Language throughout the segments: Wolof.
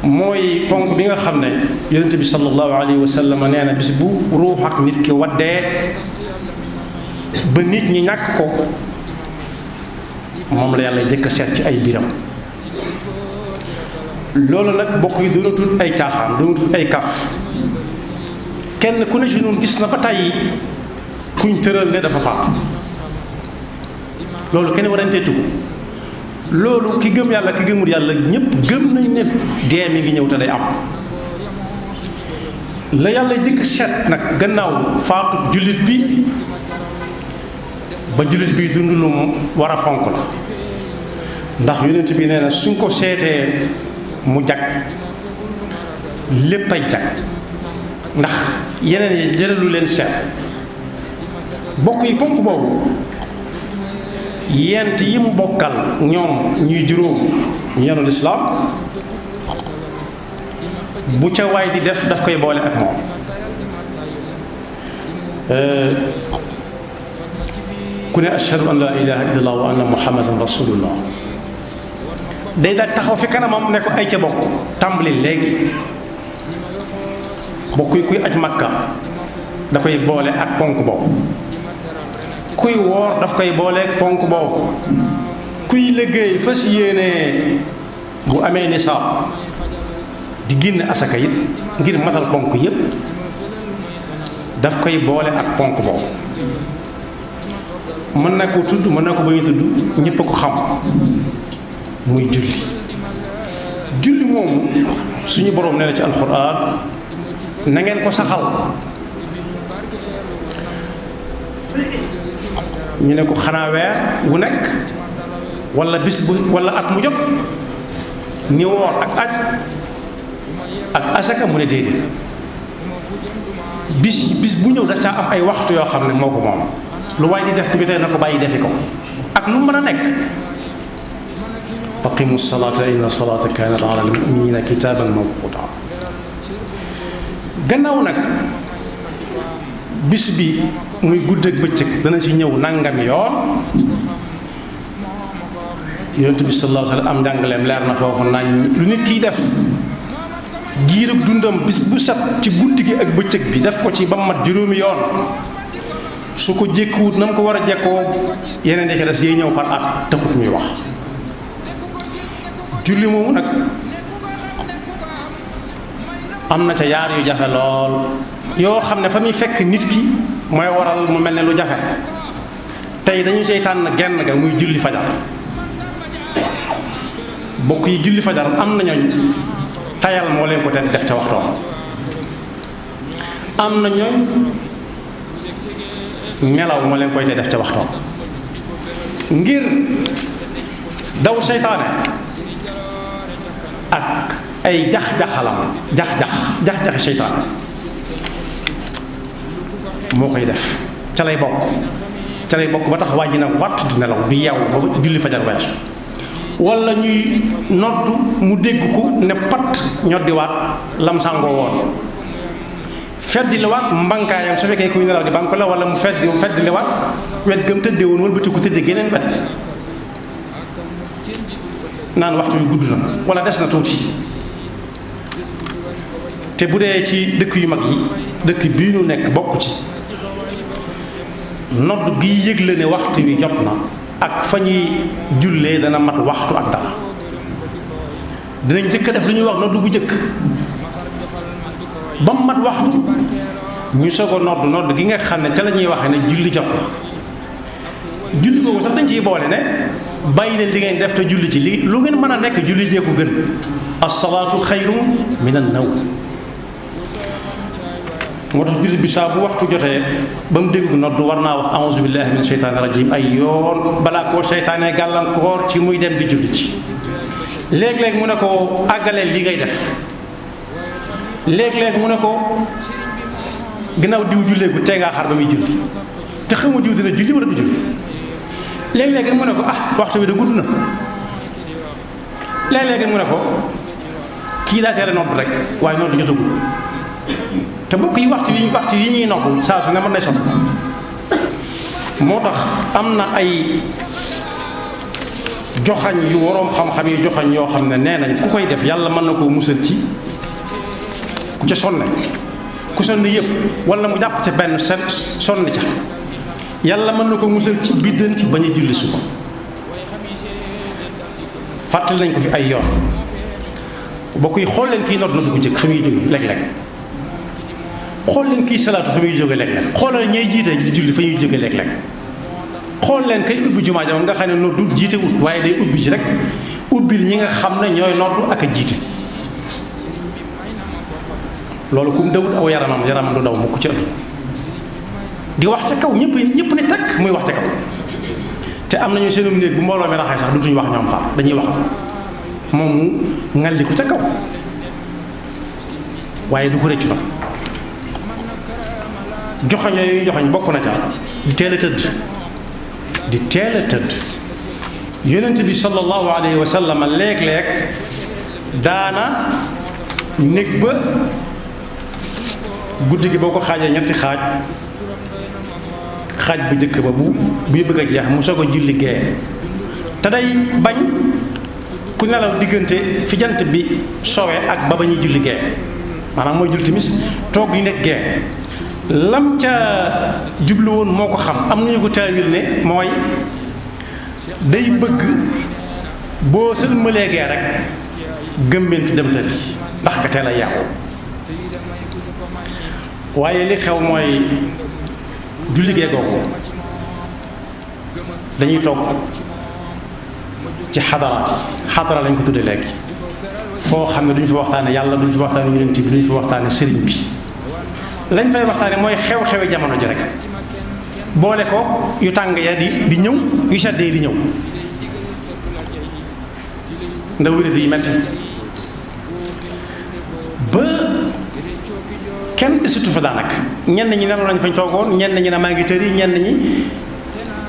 mooy ponk bi nga xam ne yonent bi sallallahu alayhi wa sallam nee na bis bu ruux ak nit ki waddee ba nit ñi ñàkk ko moom la yàlla jëkk a seet ci ay biram. loolu nag bokk yi doonatul ay caaxaan doonatul ay kaf kenn ku ne ci ñun gis na ba tàyyi kuñ tëral ne dafa faatu loolu kenn waranteetu ko loolu ki gëm yàlla ki gëmul yàlla ñépp gëm nañ ne dee mi ngi ñëw te day am. la yàlla jëkk seet nag gannaaw faatu jullit bi ba jullit bi dund lu mu war a fonk la ndax yonent bi nee na suñ ko seetee mu jag lépp ay jag ndax yeneen yi jëralu leen seet bokk yi ponk boobu yent yi mu bokkal ñoom ñuy juróom ñu yenu lislaam bu ca waay di def daf koy boole ak moom ku ne ashhadu an la ilaha illallah wa anna muhammadan rasulullah day daal taxaw fi kanamam ne ko ay ca bokk tàmbali léegi bokk yi kuy aj makka da koy boole ak ponk boobu kuy woor daf koy boole ak ponk boobu kuy liggéey fas yéene bu amee nisaab di génn asaka it ngir matal ponk yépp daf koy boole ak ponk boobu mën na ko tudd mën na ko bañ a tudd ñépp a ko xam muy julli moomu suñu boroom nee na ci alxuraan na ngeen ko saxal ñu ne ko xanaa weer wu nekk walla bis bu walla at mu jot ni woor ak aj ak asaka mu ne déedéet bis bu ñëw daf caa am ay waxtu yoo xam ne moo ko moom lu waay di def bu jotee na ko bàyyi defi ko ak lu mën a nekk aqimu salaata inna salaata kaanat ala al-mu'minina kitaaban mawquuta gannaaw nag bis bi muy guddeeg bëccëg dana ci ñëw nangami yoon yonent bi sallallahu alayhi wa sallam am njàngaleem leer na foofu nañ lu nit kiy def giirug dundam bis bu set ci guddi gi ak bëccëg bi def ko ci ba mat juróomi yoon su ko jékkuwut na mu ko war a jekkoo yeneen yi des yiy ñëw par at taxut muy wax julli moomu nag am na ca yaar yu jafe lool yoo xam ne fa muy fekk nit ki mooy waral mu mel ne lu jafe tey dañu cay tànn genn ga muy julli fajar bokk yi julli fajar am na ñooñ tayal moo leen ko te def ca waxtoom am na ñooñ nelaw moo leen koy te def ca waxtoom ngir daw seytaane ak ay jax-jaxi seytaane moo koy def ca lay bokk ba tax wàññi na watt di nelaw di yeewu ba julli fajar weesu wala ñuy noddu mu dégg ko ne pat ñoddiwaat lam sàngoo woon feddiliwaat mbankaayam su fekkee kuy nelaw di banko la wala mu feddiliwaat wet gëm tëddee woon wëlbati ko tëddee geneen wet naan waxtu yu gudd na wala des na tuuti te bu dee ci dëkk yu mag yi dëkk bii ñu nekk bokk ci nodd gi yëgle ne waxtu wi jot na ak fa ñuy jullee dana mat waxtu ak dara dinañ dëkk def lu ñuy wax nodd bu jëkk ba mu mat waxtu ñu soog a nodd gi nga xam ne ca la ñuy waxee ne julli jot na julli googu sax dañ ciy boole ne bàyyi leen li ngeen def te julli ci li lu ngeen mën a nekk julli jee ko gën as-salaatu xayrun min an-nawm moo tax jullit bi saa bu waxtu jotee ba mu dégg nodd war naa wax a'uuzu billahi min sheytaani rajim ay yoon balaa koo seytaanee gàllankoor ci muy dem di julli ci léeg-léeg mu ne ko àggaleel li ngay def léeg-léeg mu ne ko ginnaaw diw julleegu tee ngaa xaar ba muy julli te xamu diw dina julli wala du julli léeg-léeg mu ne ko waxtu bi da gudd na léeg-léeg mu ne ko kii daa teel a nodd rek waaye nodd jotagul te mbokk yi waxtu yi ñuy nodd saa su ne mën nay sot moo tax am na ay joxañ yu waroom xam-xam yi joxañ yoo xam ne nee nañ ku koy def yàlla mën na koo musal ci ku ca sonne ku sonn yëpp wala mu jàpp ca benn sonn ca yàlla mën na ko musal ci biddanti bañ a julli suba fàttali nañ ko fi ay yoon bokk yi xool leen kii nodd na bu jëkk fa muy jóge léeg-léeg xool leen kii salaatu fa muy jóge léeg-léeg xoolal ñay jiite di julli fa ñuy jóge léeg-léeg xool leen kay ubbi jumaa ja nga xam ne noddu jiite wut waaye day ubbi ci rek ubbil ñi nga xam ne ñooy noddu ak a jiite loolu kum dawut aw yaramam du daw mukk ci ëpp di wax ca kaw ñëpp ne takk muy wax ca kaw te am nañu seenum néeg bu mbooloo mi raxee sax dutuñu wax ñoom far dañuy wax moom mu ngalli ko ca kaw waaye du ko rëccu tam joxoñ yooyu joxoñ bokk na ca di teel a tëdd yonent bi sallallahu alayhi wa sallam léeg-léeg daana néeg ba guddi gi boo ko xaajee ñetti xaaj bu njëkk ba bu bëgg a jeex mu soog a julli gee te day bañ ku nelaw diggante fi jant bi sowe ak ba ñuy julli gee maanaam mooy julli timis toog di nekk gee lam ca jublu woon moo ko xam am nañu ko taawil ne mooy day bëgg boo sëlmalee gee rek gëmmentu dem tëdd ndax ka teel a yàqu waaye li xew mooy julli gee googu dañuy toog ci xadara lañ ko tudde léegi foo xam ne duñu fa waxtaane yàlla duñu fa waxtaane yonent bi duñu fa waxtaane sëriñ bi lañ fay waxtaane mooy xew-xewi jamono ji rek boole ko yu tàng ya di ñëw yu sedd yi di ñëw ndax wér di metti ba kenn desitu fa daanaka ñenn ñi nelaw lañ fañ toogoon ñenn ñi ne maa ngi tëri ñenn ñi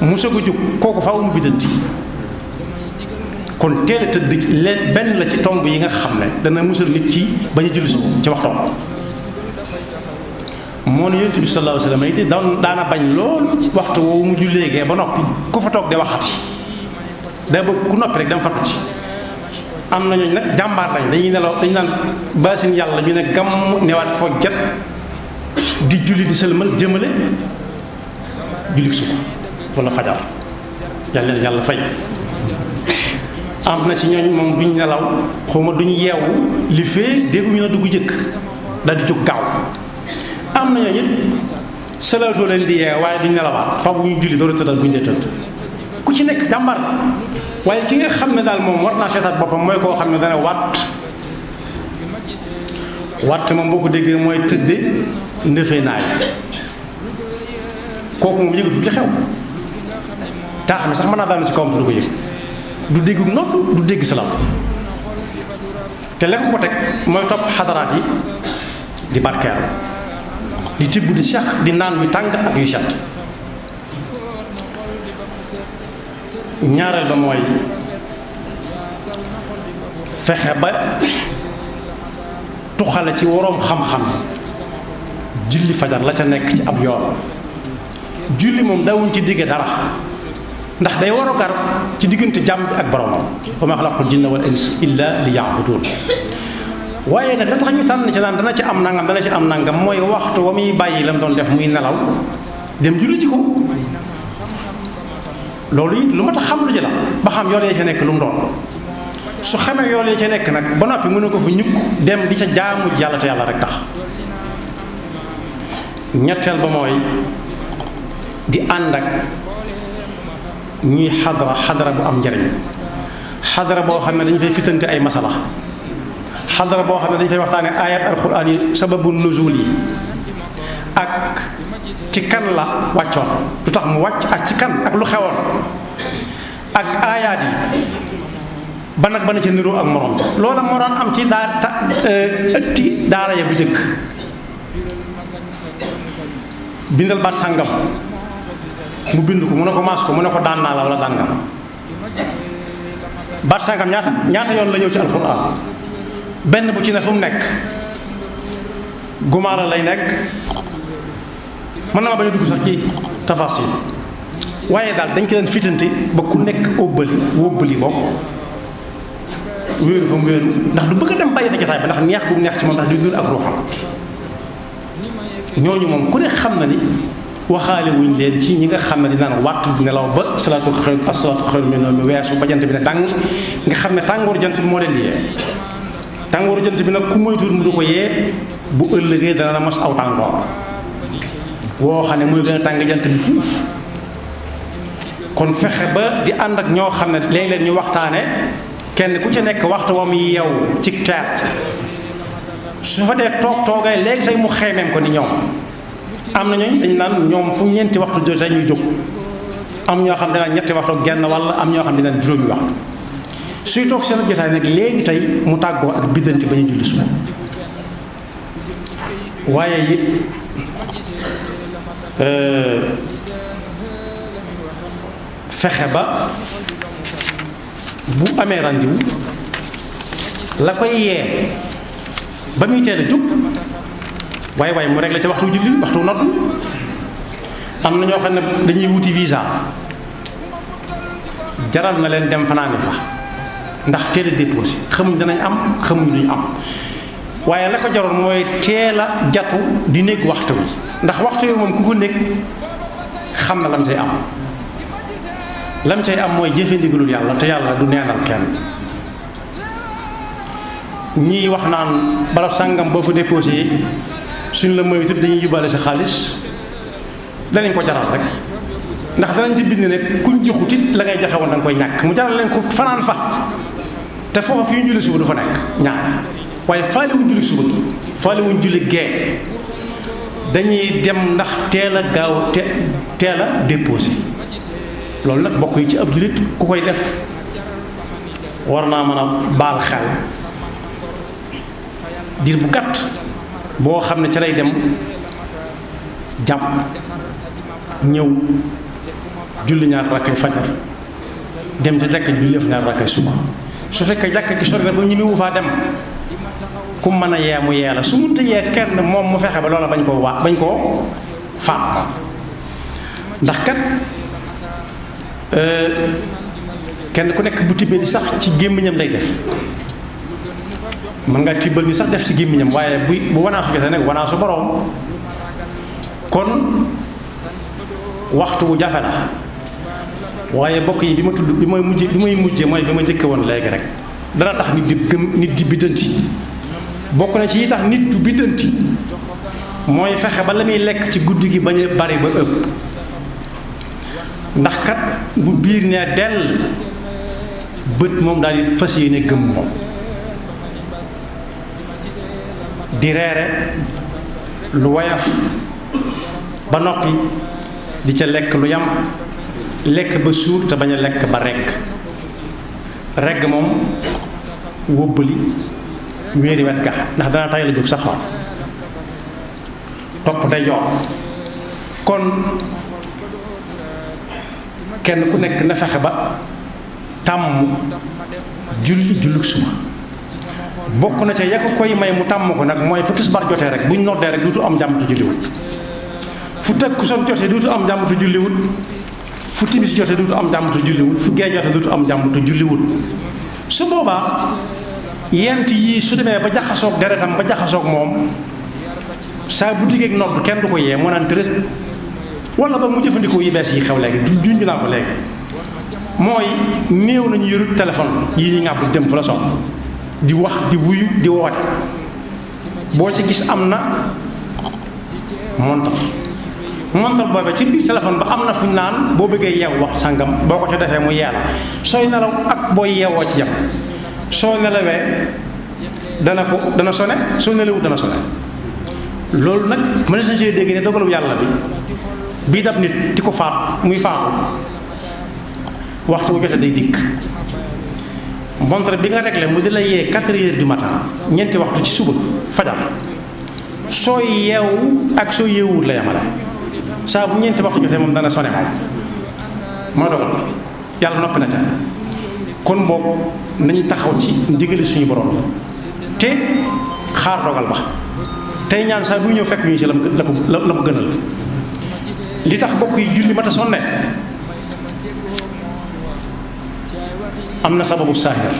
mu soog a jóg kooku faaw mu biddanti kon teel a tëdd leen benn la ci tomb yi nga xam ne dana musal nit ci bañ a julli suba ci waxtoom moo ne yonent bi sallallahu alayhi wa sallam daana bañ lool waxtu woowu mu jullee gee ba noppi ku fa toog de waxati day bëgg ku noppi rek dama fattu ci am na ñooñu nag jàmbaar lañ dañuy nelaw dañu naan baasin yàlla ñu ne gàmm newaat foo jot di julli di sëlmal jëmale julli suba wala fajar yàlla leen yàlla fay am na ci ñooñ moom duñ nelaw xawma duñu yeewu li fee dégguñu na dugg jëkk daal di jóg gaaw am na ñooñu salaatoo leen di yeew waaye duñ nelawaat fa bu ñu julli doo tëddal bu ñu dee tëdd ku ci nekk jàmbar waaye ki nga xam ne daal moom war naa seetaat boppam mooy koo xam ne dana watt moom boo ko déggee mooy tëdde ndëfee naay kooku moom yëgatul li xew taa xam ne sax mën naa daanu ci kawam te du ko yëg du dégg nodd du dégg salaat te lekk ko teg mooy topp xadaraat yi di barkeer di tibb di sax di naan yu tàng ak yu set ñaareel ba mooy fexe ba tuxale ci waroom xam-xam julli fajar la ca nekk ci ab yoon julli moom daawuñ ci digge dara ndax day war a gar ci diggante jàmm bi ak boromam wa maa xalaqtul jinna wal insa illa li ya'budun waaye nag da tax ñu tànn ci naan dana ci am nangam mooy waxtu wa muy bàyyi la mu doon def muy nelaw dem julli ci ko loolu it lu ma tax xam lu ji la ba xam yoon yee ca nekk lu mu doon su xamee yoon yee ca nekk nag ba noppi mën na ko fa ñukk dem di ca jaamu yàlla te yàlla rek tax ñetteel ba mooy di ànd ak ñuy xadara bu am njariñ xadara boo xam ne dañu fay fitante ay masala xadara boo xam ne dañu fay waxtaane ayat alquran yi sababu nuzul yi ak ci kan la wàccoon lu tax mu wàcc ak ci kan ak lu xewoon ak aayaat yi ban ak ban ca niroo ak morom loola moo daan am ci ëtti daara ya bu jëkk bindal baat sàngam mu bind ko mu ne ko maas ko mu ne ko daan naa la wala daan nga baat sàngam ñaata yoon la ñëw ci alxuraan benn bu ci ne fu mu nekk gumaara lay nekk mën na ma bañ a dugg sax ci tafasil waaye daal dañ ko daan fitante ba ku nekk wóbbali bokk wéeru fa mu wéeru ndax du bëgg a dem bàyyi fa jotaay ba ndax neex bu mu neex ci moom ndax di dund ak ruuxam. ñooñu moom ku ne xam na ni waxaale wuñ leen ci ñi nga xam ne di naan wàtt nelaw ba asalaatu xayru minan nawm mi weesu ba jant bi ne tàng nga xam ne tàngooru jant bi moo leen di yee. tàngooru jant bi nag ku moytuwul mu du ko yee bu ëllëgee dana la mos aw tàngoor woo xam ne muy gën a tàng jant bi fuuf. kon fexe ba di ànd ak ñoo xam ne léeg-léeg ñu waxtaane kenn ku ci nekk waxtu wa mu yeew ci teer su fa dee toogay léegi tey mu xeemeem ko ni ñoom am na ñooñ dañ naan ñoom fu ñeenti waxtu jotee ñuy jóg am ñoo xam ne naan ñetti waxtu genn walla am ñoo xam ne naan juróomi waxtu suy toog seen jotaay nag léegi tey mu tàggoo ak biddanti ba ñu julli suba waaye it fexe ba bu amee rendez-vous la koy yee ba muy teel a jóg waaye mu réglé ca waxtu julli waxtu nodd am na ñoo xam ne dañuy wuti visa jaral na leen dem fanaani fa ndax teel a déposé xamuñ danañ am xamuñ duñu am waaye la ko jaroon mooy teel a jatu di nekk waxtu wi ndax waxtu wi moom ku ko nekk xam na lam say am lam cay am mooy jëfe ndigalul yàlla te yàlla du neenal kenn ñii wax naan barab sàngam boo fa déposé suñ la moytu dañuy yóbbaale sa xaalis danañ ko jaral rek ndax danañ ci bind ne kuñ joxut it la ngay joxe woon da nga koy ñàkk mu jaral leen ko fanaan fa te foofa fi ñu julli suba du fa nekk ñaar waaye faale wuñ julli suba gi faale wuñ julli gee dañuy dem ndax teel a gaaw teel a déposé loolu nag bokk yi ci ab jullit ku koy def war naa mën a baal xel diir bu gàtt boo xam ne ca lay dem jàpp ñëw julli ñaar rakkay fajar dem ca jàkka julli fa ñaar rakkay suba su fekkee jàkka gi sori na ba ñi mu faa dem ku mën a yee mu yee la su munta yee kenn moom mu fexe ba loola bañ koo faat ndax kat kenn ku nekk bu tibbee di sax ci gémmiñam lay def mën nga tibbal ni sax def ci gémmiñam waaye bu wanaasu jotee nag wanaasu boroom kon waxtu wu jafe la waaye bokk yi bi may mujje mooy bi ma njëkke woon léegi rek dana tax nit di biddanti bokk na ci yi tax nit du biddanti mooy fexe ba la muy lekk ci guddi gi bañ a bari ba ëpp ndax kat bu biir nee dell bët moom daal di fas yéene gëm moom di reere lu woyof ba noppi di ca lekk lu yam lekk ba suur te bañ a lekk ba regg moom wóbbali wéeri wet ga ndax dana tay la jóg sa xol topp day yoon kon kenn ku nekk na fexe ba tàmm julli suba bokk na ca ya ko koy may mu tàmm ko nag mooy fu tisbaar jotee rek bu ñu noddee rek duutu am jàmm te julliwut fu takkusaan jotee duutu am jàmm te julliwut fu timis jotee duutu am jàmm te julliwut fu gee jotee duutu am jàmm te julliwut su boobaa yent yii su demee ba jaxasoog deretam ba jaxasoog moom saa bu diggeeg nodd kenn du ko yee moo naan tërët wala ba mu jëfandikoo yi bees yi xew léegi junj naa ko léegi mooy néew nañu yorut téléphone yi ñu ngàbb dem fu la sopp di wax di wuyu di woote boo ci gis am na montar boobe ci biir téléphone ba am na fu ñu naan boo bëggee yeew wax sàngam boo ko ci defee mu yee la sooy nelaw ak booy yeewoo ci yam soo nelawee dana sone soo nelawut dana sone loolu nag mën na sa cee dégg ne dogalu yàlla bi bii dab nit di ko faat muy faatu waxtu bu jotee day dikk montre bi nga réglé mu di la yee 4 heures du matin ñeenti waxtu ci suba fajar soo yeewu ak soo yeewuwut la yamale saa bu ñeenti waxtu jotee moom dana sone moom moo dogal yàlla noppi na ca kon boobu nañu taxaw ci ndigali suñu borom te xaar dogal ba tey ñaan saa bu ñëw fekk ñu ci la ko gënal li tax bokk yi julli mata sonne am na sababu saahir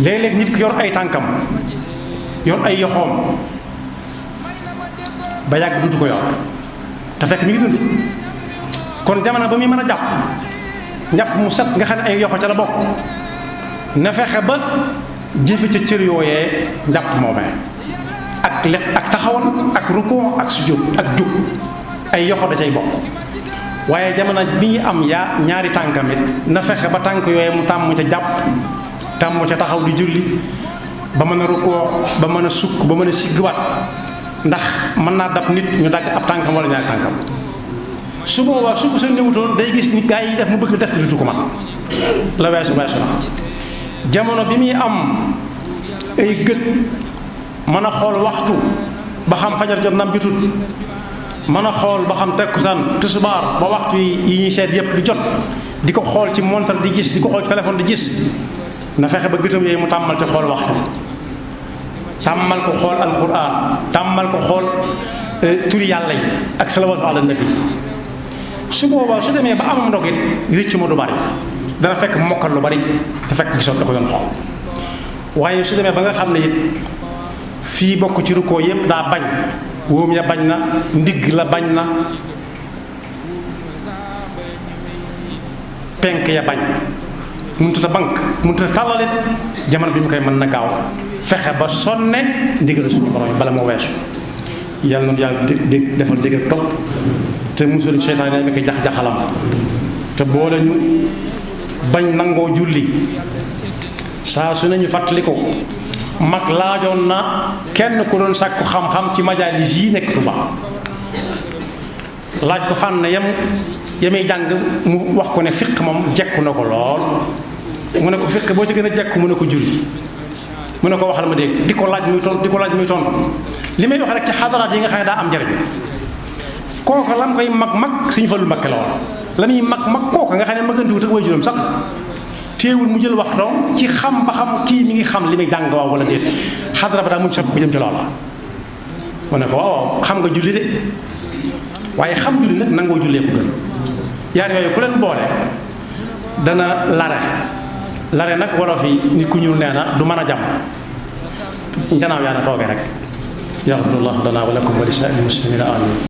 léeg-léeg nit ki yor ay tànkam yor ay yoxoom ba yàgg dutu ko yor te fekk mi ngi dund kon jamono ba muy mën a jàpp njàpp mu set nga xam ne ay yoxo ca la bokk na fexe ba jëfe ca cër yooyee njàpp moomee ak taxawal ak rukkoo ak sujjóot ak jug ay yoxo da cay bokk waaye jamono bi ñu am ñaari tànkam it na fexe ba tànk yooyee mu tàmm ca jàpp tàmm ca taxaw di julli ba mën a rukkoo ba mën a sukk ba mën a siggiwaat ndax mën naa dab nit ñu dagg ab tànkam wala ñaari tànkam su boobaa su ko sa néewutoon day gis ni gaa yi def mu bëgg def te dutu ko man la weesu na jamono bi muy am ay gët mën a xool waxtu ba xam fajar jot nam jotut mën a xool ba xam takkusaan tisbaar ba waxtu yi ñuy seet yépp di jot di ko xool ci montar di gis di ko xool ci téléphone di gis na fexe ba gëtam yooyu mu tàmmal ci xool waxtu tàmmal ko xool alquran tàmmal ko xool turi yàlla yi ak salawaatu ala nabi su boobaa su demee ba amam ndogit rëcc ma du bari dana fekk mokkal lu bari te fekk gisoon da ko doon xool waaye su demee ba nga xam ne it fii bokk ci rukkoo yépp daa bañ wóom ya bañ na ndigg la bañ na penk ya bañ mënut a bank mënut a tàllalit jamono bi mu koy mën na gaaw fexe ba sonne ndigal suñu borom bala moo weesu yàlla noonu yàlla defal ndigal topp te musul seytaan yi nekk jax-jaxalam te boole ñu bañ nangoo julli saa su nañu fàttali ko mag laajoon na kenn ku doon sàkku xam-xam ci majaalis yi nekk Tuuba laaj ko fànn yamay jàng mu wax ko ne fiq moom jekku na ko lool mu ne ko fiq boo ci gën a jekku mu ne ko julli mu ne ko waxal ma dégg di ko laaj muy tontu li may wax rek ci xadaraat yi nga xam ne daa am njariñ kooka lam koy mag Sëñ Fallu Mbakke la woon la muy mag kooka nga xam ne magandiwut ak way juróom sax téewul mu jël waxtoom ci xam ba xam kii mi ngi xam li muy jàng waaw wala déet xadara ba daa muñ sopp bu jëm ci loola mu ne ko waaw xam nga julli de waaye xam julli nag nangoo jullee ko gën yaar yooyu ku leen boole dana lare nag wolof yi nit ku ñuul nee na du mën a jàmm njanaaw yaa na toogee rek yaxfirullahu lana wa lakum wa li saa'iril muslimina amin